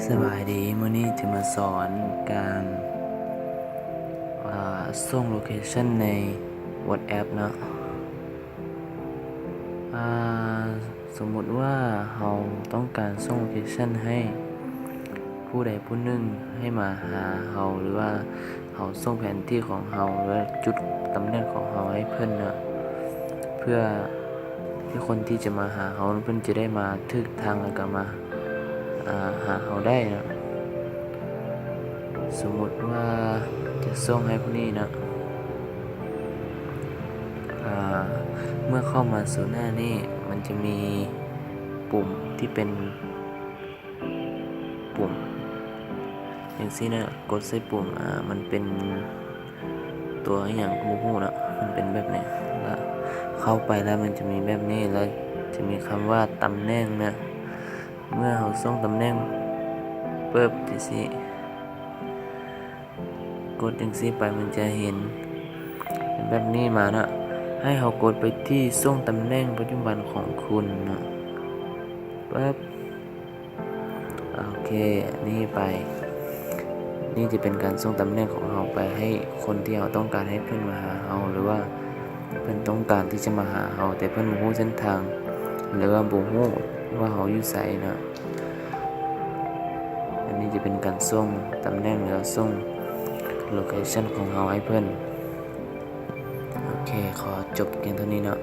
ສະບາຍດີ, ມື້ນີ້ຈະມາສອນການ ອາ ສົ່ງໂລເຄຊັນໃນ WhatsApp ເນາະ. ອາ ສົມມຸດວ່າເຮົາຕ້ອງການສົ່ງໂລເຄຊັນໃຫ້ຜູ້ໃດຜູ້ໜຶ່ງໃຫ້ມາຫາເຮົາ ຫຼືວ່າເຮົາສົ່ງແຜນທີ່ຂອງເຮົາ ຫຼືວ່າຈຸດຕຳແໜ່ງຂອງເຮົາໃຫ້ເພິ່ນເນາະ ເພື່ອ ເພື່ອຄົນທີ່ຈະມາຫາເຮົາ ເພິ່ນຈະໄດ້ມາຖືກທາງ ແລ້ວກໍມາ ອາ ຫາເຮົາໄດ້ເນາະ. ສົມມຸດວ່າຈະສົ່ງໃຫ້ຜູ້ນີ້ເນາະ ອາ ເມື່ອເຂົ້າມາສູ່ໜ້ານີ້ ມັນຈະມີປຸ່ມທີ່ເປັນ ປຸ່ມຈັ່ງຊີ້ນະ, ກົດໃສ່ປຸ່ມ ອາ ມັນເປັນຕົວອີ່ຫຍັງບໍ່ຮູ້ເນາະ, ມັນເປັນແບບນີ້ ແລ້ວເຂົ້າໄປແລ້ວມັນຈະມີແບບນີ້ ແລ້ວຈະມີຄຳວ່າຕຳແໜ່ງນະ. ເມື່ອເຮົາສົ່ງຕຳແໜ່ງປຶບ ຈັ່ງຊີ້ ກົດຈັ່ງຊີ້ໄປ ມັນຈະເຫັນເປັນແບບນີ້ມາເນາະ. ໃຫ້ເຮົາກົດໄປທີ່ສົ່ງຕຳແໜ່ງປັດຈຸບັນຂອງຄຸນເນາະ ປຶບ. ໂອເຄ ອັນນີ້ໄປ ນີ້ຈະເປັນການສົ່ງຕຳແໜ່ງຂອງເຮົາໄປໃຫ້ຄົນທີ່ເຮົາຕ້ອງການໃຫ້ເພິ່ນມາຫາເຮົາ ຫຼືວ່າເພິ່ນຕ້ອງການທີ່ຈະມາຫາເຮົາ ແຕ່ເພິ່ນບໍ່ຮູ້ເສັ້ນທາງ ຫຼືວ່າບໍ່ຮູ້ວ່າເຮົາຢູ່ໃສເນາະ. ອັນນີ້ຈະເປັນການສົ່ງຕຳແໜ່ງ ຫຼືວ່າສົ່ງໂລເຄຊັນຂອງເຮົາໃຫ້ເພິ່ນ. ໂອເຄ ຂໍຈົບພຽງເທົ່ານີ້ເນາະ.